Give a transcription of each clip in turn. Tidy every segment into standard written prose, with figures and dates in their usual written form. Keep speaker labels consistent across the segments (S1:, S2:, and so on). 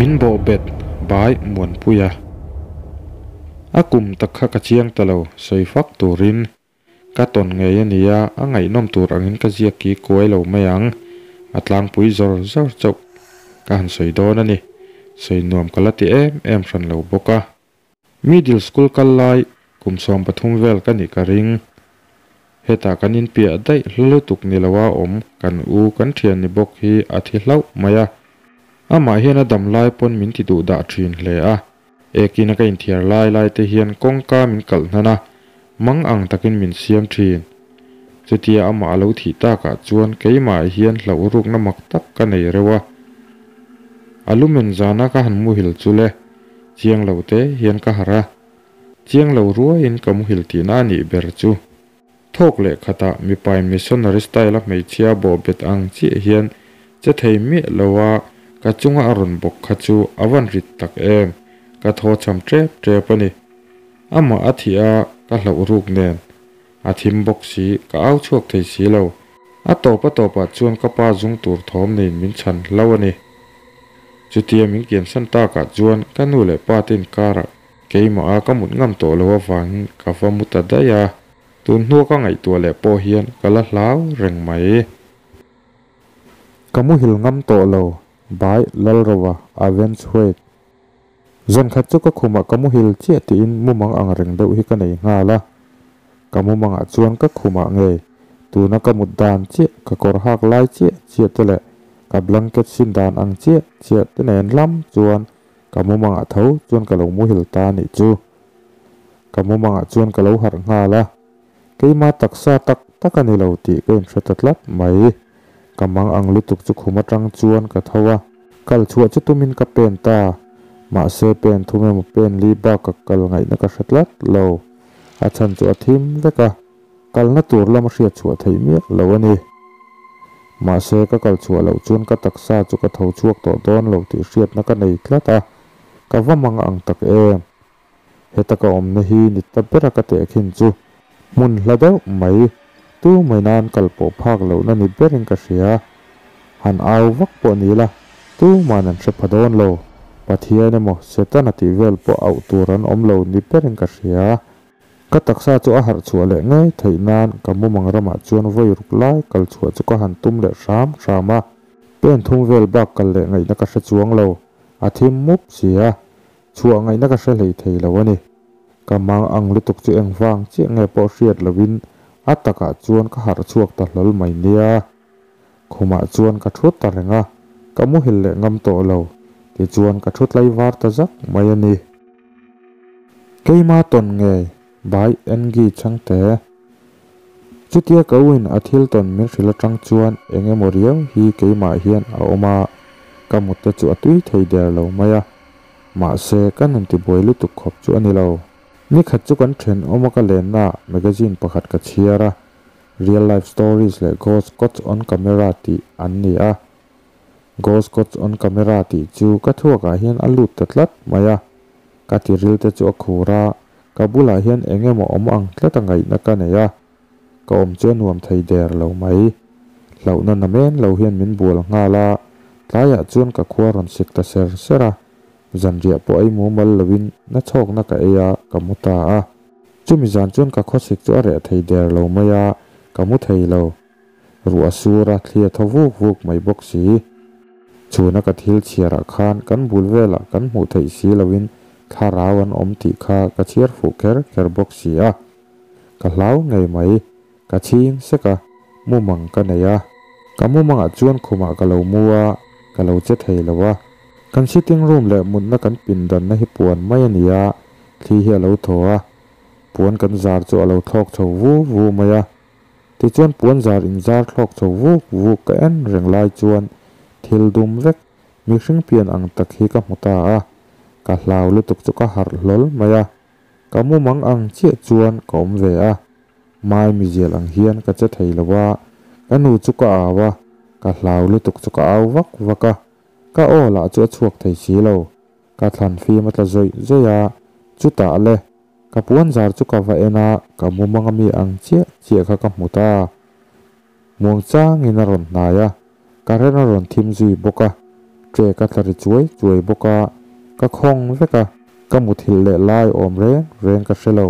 S1: Min bawh bet bai Muanpuia. A kum tak kha ka chiang ta lo, sawi fak turin. Ka tawn ngei a nia, a ngaihnawm tur angin ka ziak ki kuai lo mai ang. A tlangpui zawr zawr chauh ka han sawi dawn a ni. Sawi nuam ka la ti em em hran lo bawk a. Middle school kal lai kum 13 vel ka nih ka ring. Hetah kan inpiah daih hla lutuk ni loa awm kan u kan thian ni bawk hi a thi hlauh mai a. Amah hian a dam lai pawn min ti duh dah thin hle a. Ekin a ka inthiar lai lai te hian kawngka min kalh hnan a, mang ang takin min siam thin. Chutia amah a lo thih takah chuan keimah hian hlauh rukna mak tak ka nei reuh a. A lumen zana ka han muhil chu le, chiang lo te hian ka harh a. Chiang lo ruaiin ka muhil tihna a nih ber chu. Thawk leh khatah mipain missionary style a hmeichhia bawh bet ang chiah hian che thei miah lo a, ka chunga a rawn bawk kha chu a van rit tak em, ka thaw cham tep tep a ni. Amah a thih a, ka hlauh ruk nen. A thim bawk si, ka au chhuak thei si lo. A tawp a tawpah chuan ka pa zung tur thawm neiin min chhan hlauh a ni. Chutia min kiansan takah chuan ka nu leh pa te inkarah keimah a ka mut ngam tawh lo avangin ka va mu ta daih a. Tun hnua ka ngaihtuah leh pawh hian ka la hlau reng mai. Ka muhil ngam tawh lo, Bai Lalrova, Avenge Wait. Zan khat chu ka khumah ka muhil chiah tiin mumang ang reng deuh hi ka nei nghal a. Ka mumangah chuan ka khumah ngei, tuna ka mut dan chiah, ka kawr hak lai chiah chiah te leh ka blanket sin dan ang chiah chiah te nen lam chuan ka mumangah tho chuan ka lo muhil ta a nih chu. Ka mumangah chuan ka lo harh nghal a, keima taksa tak tak a ni lo tih ka inhre ta tlat mai. Ka mang ang lutuk chu khum atang chuan ka tho a, kal chhuah chu tumin ka pen ta. Mahse pen thum emaw pen li bakah kal ngaihna ka hre tlat lo. A chhan chu a thim vek a, kalna tur lama hriat chhuah theih miah lo a ni. Mahse ka kal chhuah loh chuan ka taksa chu ka tho chhuak tawh dawn lo tih hriatna ka nei tlat a, ka va mang ang tak em. Heta ka awmna hi ni ta bera ka tehkhin chu hmun hla deuh mai, tu mai nan kal pawh phak lohna ni berin ka hria. Han au vak pawh ni la, tu man an hre pha dawn lo. Pathian emaw Setana tih vel pawh auh tur an awm lo ni berin ka hria. Ka taksa chu a harh chhuah leh ngei theih nan ka mumang ramah chuan vawi ruk lai kal chhuah chu ka han tum leh hram hram a. Pen thum vel bak kal leh ngaihna ka hre chuang lo, a thim mup si a. Chhuah ngaihna ka hre hlei thei lo a ni. Ka mang ang lutuk chu engvang chiah nge pawh hriat loin a takah chuan ka harh chhuak ta hlawl mai nia. Khumah chuan ka thu ta reng a, ka muhil leh ngam tawh lo. Tichuan ka thu tlai var ta zak mai a ni. Keima tawn ngei, Bai Angie Chhangte. Chutia ka uin a thil tawn min hrilh atang chuan eng emaw riau hi keimah hian a awm a, ka mut te chu a tui thei der lo mai a. Mahse, ka nun tibuai lutuk khawp chu a ni lo. Ni khat chu kan thenawm a ka lenna ah magazine pakhat ka chhiar a, Real Life Stories leh Ghost Caught on Camera tih an ni a. Ghost Caught on Camera tih chu ka thuakah hian a lut ta tlat mai a. Ka tiril te chu a khur a, ka bulah hian eng emaw awm ang tlat a ngaihna ka nei a, ka awm chu a nuam thei der lo mai. Hlauhna na men lo hian min bual nghal a, tlaiah chuan ka khua rawn sik ta ser ser a, zanriah pawh ei mumal loin na chhawkna ka ei a, ka mu ta a. Chumi zan chuan ka khawsik chu a reh thei der lo mai a, ka mu thei lo. Ruah a sur a, thli a thaw vuk vuk mai bawk si. Chhuna ka thil chhiarah khan kan bul velah kan hmuh theih si loin thlarau an awm tih kha ka chhiar fuh kher kher bawk si a. Ka hlau ngei mai, ka chhing sek a, mumang ka nei a. Ka mumangah chuan khumah ka lo mu a, ka lo che thei lo a. Kan sitting room leh mutna kan pindanna hi puan mai a ni a, thli hi a lo thaw a. Puan kan zar chu a lo thlawk chho vu vu mai a. Tichuan puan zar inzar thlawk chho vuk vuk ka en reng lai chuan thil dum vek mihring pian ang tak hi ka hmu ta a, ka hlau lutuk chu ka harh hlawl mai a, ka mumang ang chiah chuan ka awm ve a, mai mizial ang hian ka che thei lo a, ka nu chu ka au a, ka hlau lutuk chu ka au vak vak a, ka aw lah chu a chhuak thei si lo, ka thlan fim a tla zawih zawih a, chutah le. Ka puan zar chu ka va en a, ka mumang ami ang chiah chiah kha ka hmu ta. Muang changin a rawn hnai a, current a rawn thim zui bawk a. Ṭek a tla ri chuai chuai bawk a, ka khawng vek a, ka muthilh leh lai awm reng reng ka hre lo.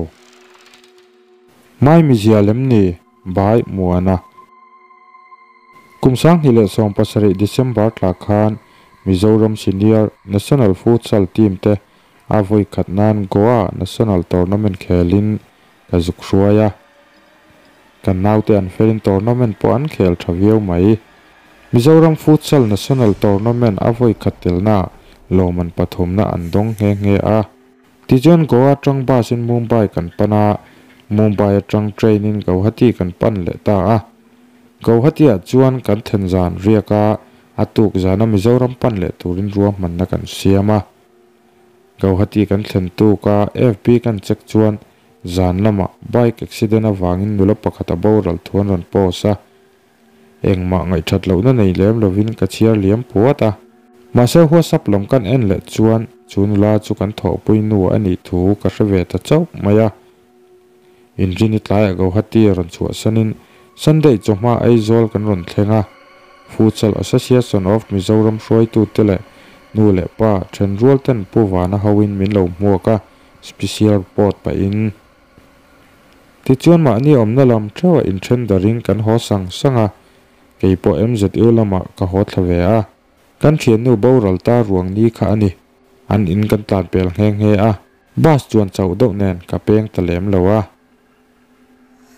S1: Maimizia lem ni Bai Muana. Kum 2017 December thla khan Mizoram Senior National Futsal Team te a vawi khat nan Goa National Tournament khelin ka zuk hruai a. Kan naute an felin tournament pawh an khel tha viau mai. Mizoram Futsal National Tournament a vawi khat telnaah lawmman pathumna an dawng nghe nghe a. Tichuan Goa atang bus in Mumbai kan pan a, Mumbai atang train in Gauhati kan pan leh ta a. Gauhati ah chuan kan thlen zan riak a, a tuk zana Mizoram pan leh turin ruahmanna kan siam a. Gauhati kan thlen tuk a, FB kan check chuan Zan lamah bike accident avangin nula pakhat a boral thu an rawn post a, engmah ngaihthat lohna nei lem lovin ka chhiar liam puat a. Mahse WhatsApp lam kan en leh chuan chu nula chu kan thawhpui nu a nih thu ka hre ve ta chauh mai a. Inrini tlaiah Gauhati a rawn chhuahsanin Sunday chawhma Aizawl kan rawn thleng a, Futsal Association of Mizoram hruaitute leh nu leh pa thenrualten Pu Vana hoin min lo hmuak a, Special report pahin. Tichuan mahni awmna lam theuhah inthen darin kan haw sang sang a, kei pawh MZU lamah ka haw thla ve a. Kan thiannu boral ta ruang ni kha a ni. An in kan tlan pel nghe nghe a, bus chuan chauh deuh nen ka peng ta lem lo a.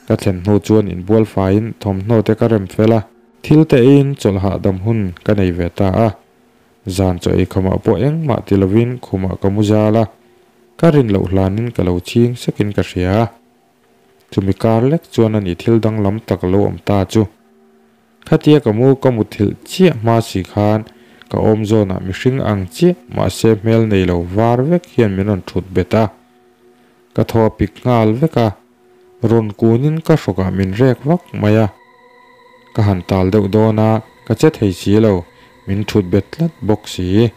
S1: Ka thlen hnu chuan inbual faiin thawmhnaw te ka rem fel a, thil te eiin chawlh hahdam hun ka nei ve ta a. Zan chaw ei khamah pawh engmah ti lovin khumah ka mu zal a, ka rin loh hlanin ka lo chhing sekin ka hria. Chumi kar lek chuan ani thil danglam tak lo awm ta chu. Khatia ka mu ka muthilh chiah hma si khan ka awm zawnah mihring ang chiah mahse hmel nei lo var vek hian min rawn thut bet a. Ka thaw a pik nghal vek a, rawn kunin ka hrawkah min rek vak mai a. Ka han tal deuh dawn a, ka che thei si lo, min thut bet tlat bawk si.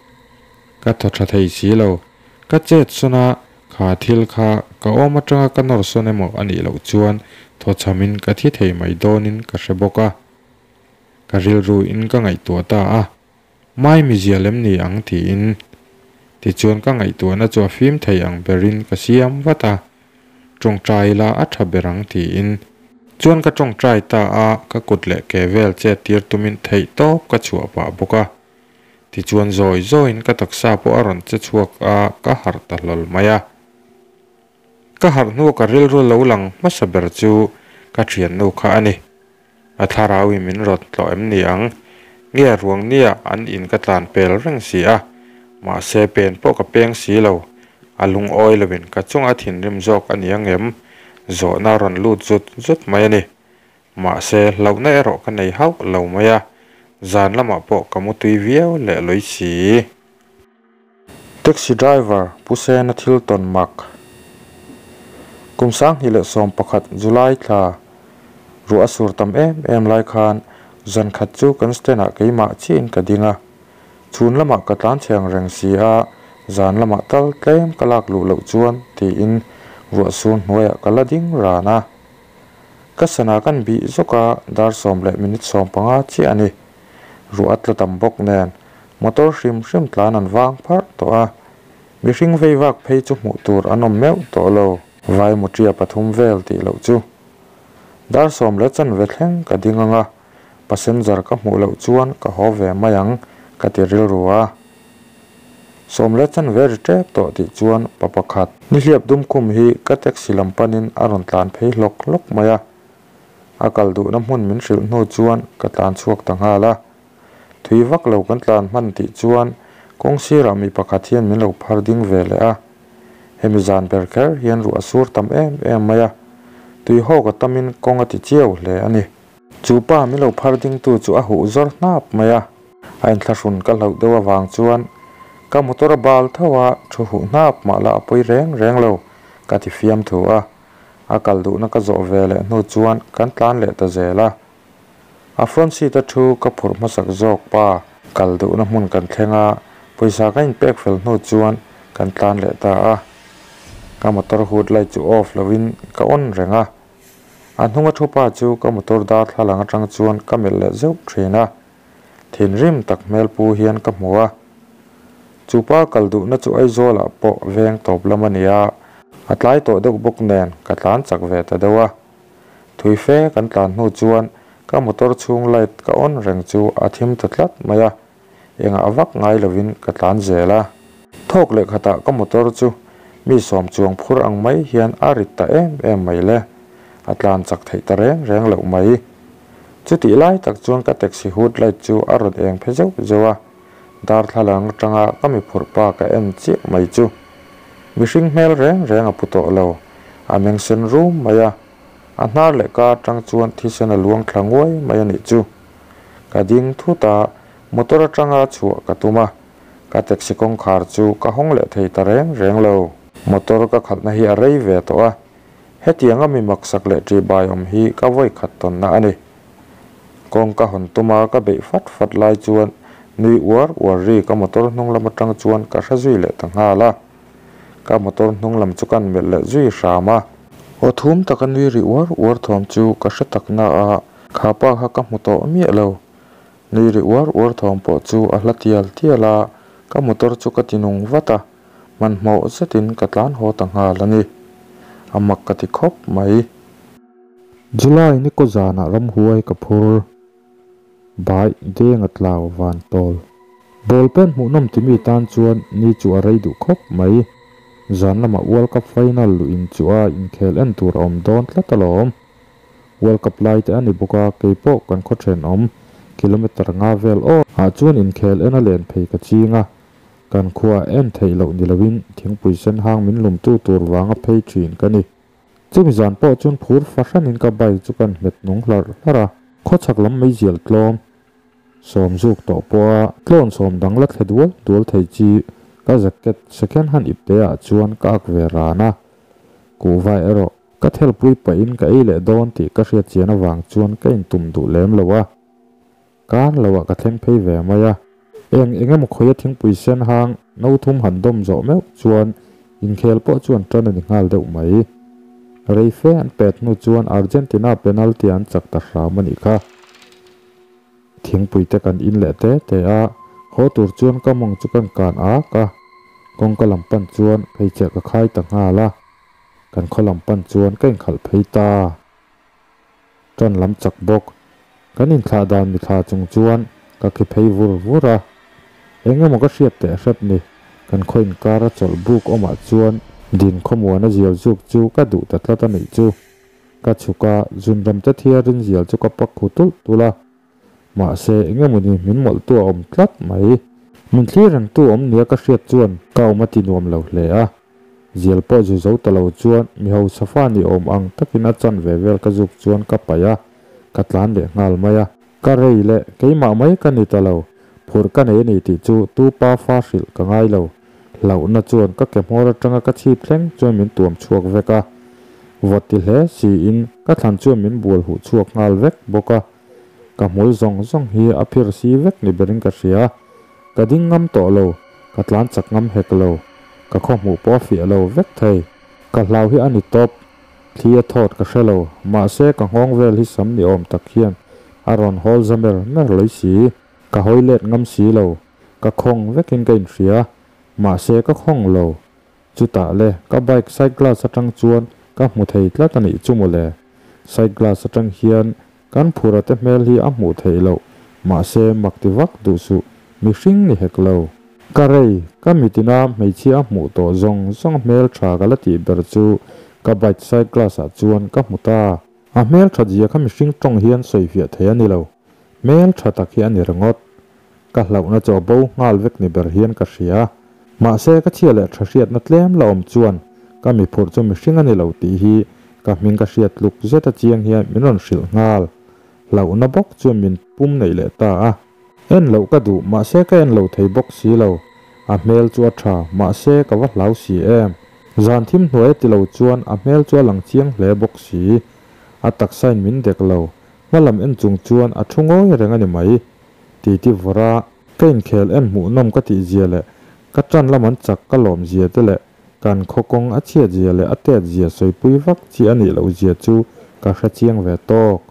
S1: Ka thaw tha thei si lo, ka chet sawn a, kha thil kha ka awm atanga ka nawr sawn emaw a nih loh chuan thaw chhamin ka thi thei mai dawnin ka hre bawk a. Ka rilru in ka ngaihtuah ta a. Mai mizia lem ni ang tiin. Tichuan ka ngaihtuahna chu a fim thei ang berin ka siam vat a, tawngtai ila a tha ber ang tiin. Chuan ka tawngtai ta a, ka kut leh ke vel chet tir tumin theih tawp ka chhuah pah bawk a. Tichuan zawi zawiin ka taksa pawh a rawn che chhuak a, ka harh ta hlawl mai a. Ka harh hnu ka rilru lo lang hmasa ber chu ka thiannu kha a ni. A thlarau in min rawn tlawh em ni ang? Nge ruang nia an in ka tlan pel reng si a, mahse pen pawh ka peng si lo. A lungawi loin ka chunga thinrim zawk a ni ang em? Zawhna a rawn lut zut zut mai a ni. Mahse hlauhna erawh ka nei hauh lo mai a, zan lamah pawh ka mutui viau leh lawi si. Taxi driver Pu Sena thil tawn mak. Kum 2011 July thla ruah a sur tam em em lai khan zan khat chu kan stand ah keimah chiahin ka ding a. Chhun lamah ka tlan chhe ang reng si a, zan lamah tal tlem ka lak luh loh chuan tiin ruah sur hnuaiah ka la ding ran a. Ka sana kan bih zawk a, dar sawm leh minute 15 chiah a ni. Ruah a tla tam bawk nen motor hrim hrim tlan an vang pharh tawh a, mihring vei vak phei chu hmuh tur an awm meuh tawh lo. Vai mutia pathum vel tih loh chu dar sawm leh chanve thleng ka ding ang a, passenger ka hmuh loh chuan ka haw ve mai ang ka ti rilru a. Sawm leh chanve ri tep tawh tih chuan pa pakhat nihliap dum khum hi ka taxi lam panin a rawn tlan phei hlawk hlawk mai a. A kal duhna hmun min hrilh hnu chuan ka tlan chhuak ta nghal a. Thui vak lo kan tlan hman tih chuan kawng sirah mi pakhat hian min lo phar ding ve leh a. Hemi zan ber kher hian ruah a sur tam em em mai a, tui hawk a tamin kawng a ti chiau hle a ni. Chu pa min lo phar dingtu chu a huh zawr hnap mai a. A inthlahrun ka hlauh deuh avang chuan ka motor a bal tho a, thu huh hnap mah la a pawi reng reng lo ka ti fiam thu a. A kal duhna ka zawh ve leh hnu chuan kan tlan leh ta zel a. A front seat a thu ka phurh hmasak zawk pa. Kal duhna hmun kan thleng a, pawisa ka inpek fel hnu chuan kan tlan leh ta a. Ka motor hood light chu off lovin ka on reng a. A hnunga thu pa chu ka motor darthlalang atang chuan ka melh leh zeuh thin a. Thinrim tak hmel pu hian ka hmu a. Chu pa kal duhna chu Aizawlah pawh veng tawp lam a ni a, a tlai tawh deuh bawk nen ka tlan chak ve ta deuh a. Thui fe kan tlan hnu chuan ka motor chhung light ka on reng chu a thim ta tlat mai a, engah vak ngai lovin ka tlan zel a. Thawk leh khatah ka motor chu mi sawm chuang phur ang mai hian a rit ta em em mai le, a tlan chak theih ta reng reng loh mai. Chutih lai tak chuan ka taxi hood light chu a rawn eng phe zeuh zeuh a, darthlalang atanga ka mi phurh pa ka en chiah mai chu mihring hmel reng reng a pu tawh lo, a meng sen rum mai a, a hnar leh ka atang chuan thisen a luang thla nguai mai a nih chu. Ka ding thut a, motor atanga chhuah ka tum a, ka taxi kawngkhar chu ka hawng leh thei ta reng reng lo. Motor ka khalhna hi a rei ve tawh a, hetianga mi maksak leh ṭihbai awm hi ka vawi khat tawnna a ni. Kawng ka hawn tuma ka beih fat fat lai chuan nui uar uar ri ka motor hnung lam atang chuan ka hre zui leh ta nghal a. Ka motor hnung lam chu kan melh leh zui hram a. Aw thum taka nui ri uar uar thawm chu ka hre tak na a, kha pa kha ka hmu tawh miah lo. Nui ri uar uar thawm pawh chu a hla tial tial a, ka motor chu ka ti nung vat a, hmanhmawh zetin ka tlan haw ta nghal a ni. A mak ka ti khawp mai. July ni kaw zanah ramhuai ka phur. Bai deng a tlau van tawl. Ball pen hmuhnawm timi tan chuan ni chu a rei duh khawp mai. Zan lamah World Cup final luh in chu a inkhel en tur a awm dawn tlat alawm. World Cup lai te a ni bawk a, kei pawh kan khaw thenawm kilometre nga vel aw ah chuan inkhel en a len phei ka ching a. Kan khua en theih loh ni loin thingpui sen hang min lumtu tur vanga phei thin ka ni. Chumi zan pawh chuan phur fahranin ka bike chu kan hmet nung hlarh hlarh a. Khawchhak lam meizial tlawm sawm zuk tawh pawha tlawn sawm dang la thle dual dual thei chi ka jacket second hand ipte ah chuan ka ak ve ran a. Kuhva erawh ka thelpui pahin ka ei leh dawn tih ka hriat chian avang chuan ka intum duh lem lo a. Kar loah ka thleng phei ve mai a. Eng eng emaw khawia thingpui sen hang no thum han dawm zawh meuh chuan inkhel pawh chuan tan a ni nghal deuh mai. Rei fe an pet hnu chuan Argentina penalty an chak ta hram a nih kha. Thingpui te kan in leh te te a, haw tur chuan ka mawng chu kan kan ak a, kawngka lam pan chuan pheichhia ka khai ta nghal a, kan khaw lam pan chuan ka inkhalh phei ta. Ṭan lam chak bawk. Kan inthlah dan mithla chung chuan ka khi phei vur vur a. Eng emaw ka hriat teh hrep ni, kan khaw inkar a chawlh buk awmah chuan din khawmuan a zial zuk chu ka duh ta tlat a nih chu. Ka chhuk a, zunram te thiarin zial chu ka pak khu tulh tulh a. Mahse eng emaw ni min mawlhtu a awm tlat mai. Min thlir rengtu awm nia ka hriat chuan ka awm a ti nuam lo hle a. Zial pawh zu zo ta lo chuan mi hausa fa ni awm ang takin a chan ve vel ka zuk chuan ka paih a, ka tlan leh nghal mai a. Ka rei leh keimah mai ka ni ta lo, phurh ka nei a ni tih chu tu pa fa hrilh ka ngai lo. Hlauhna chuan ka ke hmawr atanga ka chhip thleng chuan min tuam chhuak vek a. Vawt ti hle siin ka thlan chuan min bual huh chhuak nghal vek bawk a. Ka hmul zawng zawng hi a phir si vek ni berin ka hria. Ka ding ngam tawh lo, ka tlan chak ngam hek lo, ka khaw hmuh pawh a fiah lo vek thei. Ka hlau hi a ni tawp, thli a thawt ka hre lo, mahse ka nghawng vel hi sam ni awm tak hian a rawn hawl za mer mer lawih si. Ka hawi let ngam si lo, ka khawng vekin ka inhria, mahse ka khawng lo. Chutah le, ka bike side glass atang chuan ka hmu thei tlat a nih chu mawle. Side glass atang hian Kan phura te hmel hi a hmuh theih loh, mahse mak ti vak duh suh, mihring ni hek lo. Ka rei, ka mitina hmeichhia a hmuh tawh zawng zawng hmel tha ka la tih ber chu ka bike side glass ah chuan ka hmu ta. A hmel that zia kha mihring tawng hian sawi fiah thei a ni lo, hmel tha tak hi a ni ringawt. Ka hlauhna chu a bo nghal vek ni ber hian ka hria. Mahse ka chhia leh tha hriatna tlem la awm chuan ka mi phurh chu mihring a ni lo tih hi ka hming ka hriat tluk zet a chiang hian min rawn hrilh nghal. Hlauhna bawk chuan min pum neih leh ta a. En loh ka duh mahse ka en lo thei bawk si lo. A hmel chu a tha mahse ka va hlau si em. Zan thim hnuai a ti lo chuan a hmel chu a lang chiang hle bawk si. A taksain min dek lo. Hmalam en chung chuan a thu ngawi reng a ni mai. Titi vawra ka inkhel en hmuhnawm ka tih zia leh ka tan lam an chak ka lawm zia te leh kan khaw kawng a chhiat zia leh a tet zia sawipui vak chi a nih loh zia chu ka hre chiang ve tawk.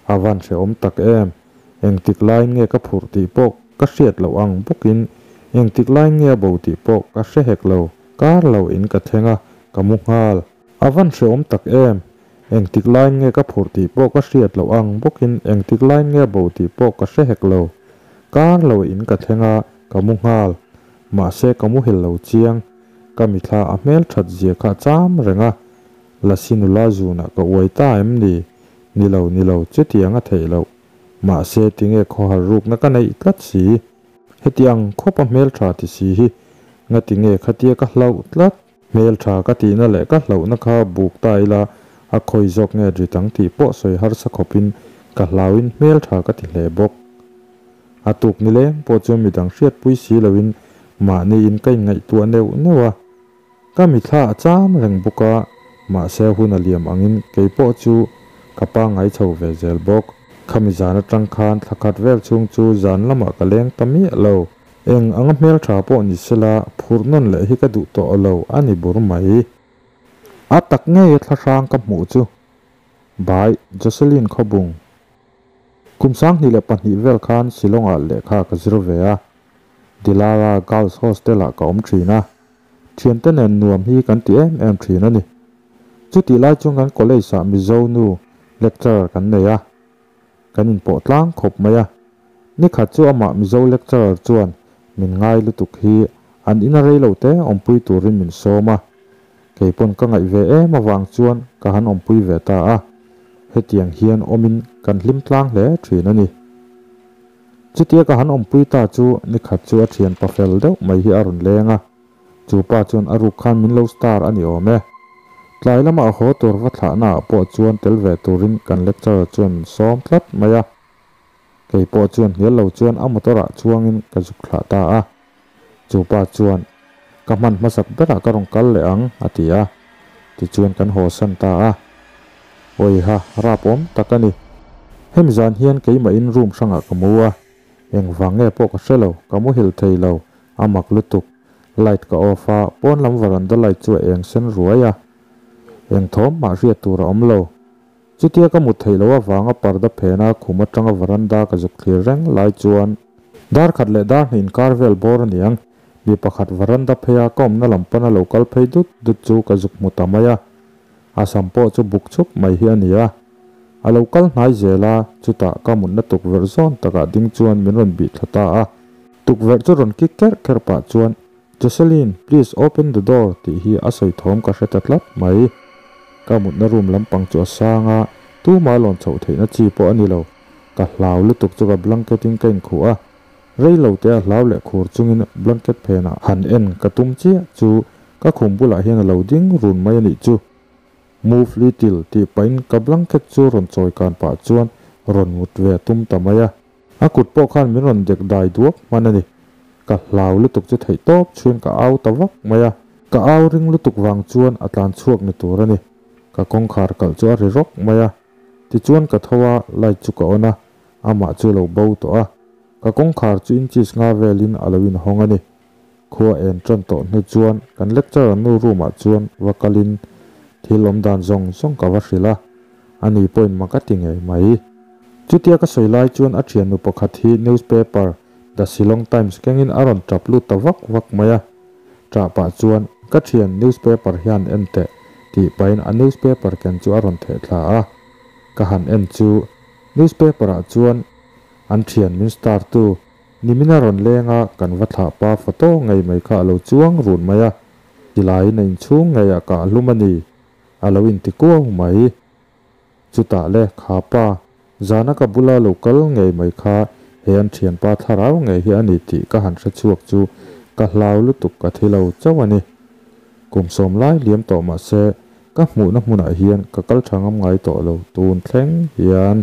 S1: A van hrehawm tak em. Engtik laiin nge ka phurh tih pawh ka hriat loh ang bawkin engtik laiin nge a bo tih pawh ka hre hek lo. Kar lo in ka thleng a, ka mu nghal. A van hreawm tak em! Engtik laiin nge ka phurh tih pawh ka hriat loh ang bawkin engtik laiin nge a bo tih pawh ka hre hek lo. Kar lo in ka thleng a, ka mu nghal. Mahse ka muhil lo chiang. Ka mithla a hmel that zia kha a cham reng a. Lasi nula zunah ka uai ta em ni? Ni lo, ni lo, chutiang a theih loh. Mahse tinge khawhar rukna ka neih tlat si? Heti ang khawpa hmeltha ti si hi ngatinge khatia ka hlauh tlat? Hmeltha ka tihna leh ka hlauhna kha buk ta ila a khawi zawk nge rit ang tih pawh sawi harsa khawpin ka hlauin hmeltha ka ti hle bawk. A tuk nileng pawh chuan midang hriatpui si loin mahniin ka inngaihtuah neuh neuh a. Ka mithla a cham reng bawk a, mahse hun a liam angin kei pawh chu ka pangngai chho ve zel bawk. Khami zan atang khan thla khat vel chhung chu zan lamah ka leng ta miah lo. Eng anga hmeltha pawh ni sela phurh nawn leh hi ka duh tawh lo a ni bur mai. A tak ngei a thlahrang ka hmuh chu Bai Jocelyn Khawbung. Kum 2002 vel khan Shillong-ah lehkha ka zir ve a, Dilara Girls Hostel-ah ka awm thin a. Thiante nen nuam hi kan ti em em thin a ni. Chutih lai chuan kan college-ah Mizo nu lecturer kan nei a, kan inpawh tlang khawp mai a. Nikhat chu amah Mizo lecturer chuan min ngai lutuk hi an ina rei lo te awmpui turin min sawm a. Kei pawn ka ngaih ve em avang chuan ka han awmpui ve ta a. Hetiang hian awmin kan hlim tlang hle thin a ni. Chutia ka han awmpui ta chu nikhat chu a thian pa fel deuh mai hi a rawn leng a, chu pa chuan a ruk khan min lo star a ni awm e. Tlai lama a haw tur va thlahna ah pawh chuan tel ve turin kan lecturer chuan min sawm tlat mai a. Kei pawh chuan hnial lo chuan a motor ah chuangin ka zuk thlah ta a. Chu pa chuan, Ka hman hmasak berah ka rawn kal leh ang, a ti a. Tichuan kan haw san ta a. Awiha, rap awm tak a ni. Hemi zan hian keimahin room hrangah ka mu a. Engvang nge pawh ka hre lo, ka muhil thei lo, a mak lutuk. Light ka off a, pawn lam varanda light chu a eng sen ruai a. Eng thawm mah hriat tur a awm lo. Chutia ka mut theih loh avanga parda phena khum atanga varanda ka zuk thlir reng lai chuan dar khat leh dar hnih inkar vel bawr a niang, mi pakhat varanda pheia ka awmna lam pana lo kal phei dut dut chu ka zuk hmu ta mai a. A sam pawh chu buk chhup mai hi a ni a. A lo kal hnai zel a, chutah ka mutna tukverh zawn takah ding chuan min rawn bih thla ta a. Tukverh chu rawn kik kerh kerh pah chuan Jocelyn, please open the door tih hi a sawi thawm ka hre ta tlat mai. Ka mutna room lampang chu a sang a, tuma lawn chhoh theihna chi pawh a ni lo. Ka hlau lutuk chu ka blanket in ka inkhuh a, rei lo te a hlau leh khur chungin blanket phenah han en ka tum chiah chu ka khum bulah hian a lo ding run mai a nih chu. Move little tih pahin ka blanket chu rawn chawi kan pah chuan rawn mut ve a tum ta mai a. A kut pawh khan min rawn dek dai duak hman a ni. Ka hlau lutuk chu theih tawp chhuin ka au ta vak mai a. Ka au ring lutuk vang chuan a tlan chhuak ni tur a ni. Ka kawngkhar kalh chu a ri rawk mai a. Tichuan ka tho a, light chu ka on a, amah chu a lo bo tawh a. Ka kawngkhar chu inches nga velin a lo inhawng a ni. Khua en tan tawh hnu chuan kan lecturer nu room ah chuan va kalin thil awm dan zawng zawng ka va hrilh a, ani pawhin mak a ti ngei mai. Chutia ka sawi lai chuan a thiannu pakhat hi newspaper The Shillong Times kengin a rawn tap lut ta vak vak mai a, ṭah pah chuan ka thian newspaper hian en teh tih pahin a newspaper ken chu a rawn theh thla a, ka han en chu newspaper ah chuan an thian min star tu Nimin a rawn leng a, kan va thlah pa photo ngei mai kha a lo chuang run mai a, tilaiin a inchhung ngeiah kah hlum a ni, a lo inti kuau mai. Chutah le, kha pa, zana ka bula lo kal ngei mai kha he an thianpa thlarau ngei hi a ni tih ka han hre chhuak chu ka hlau lutuk ka thi lo chauh a ni. Kum sawm lai liam tawh mahse, ka hmuhna hmunah hian ka kal tha ngam ngai tawh lo tun thleng hian.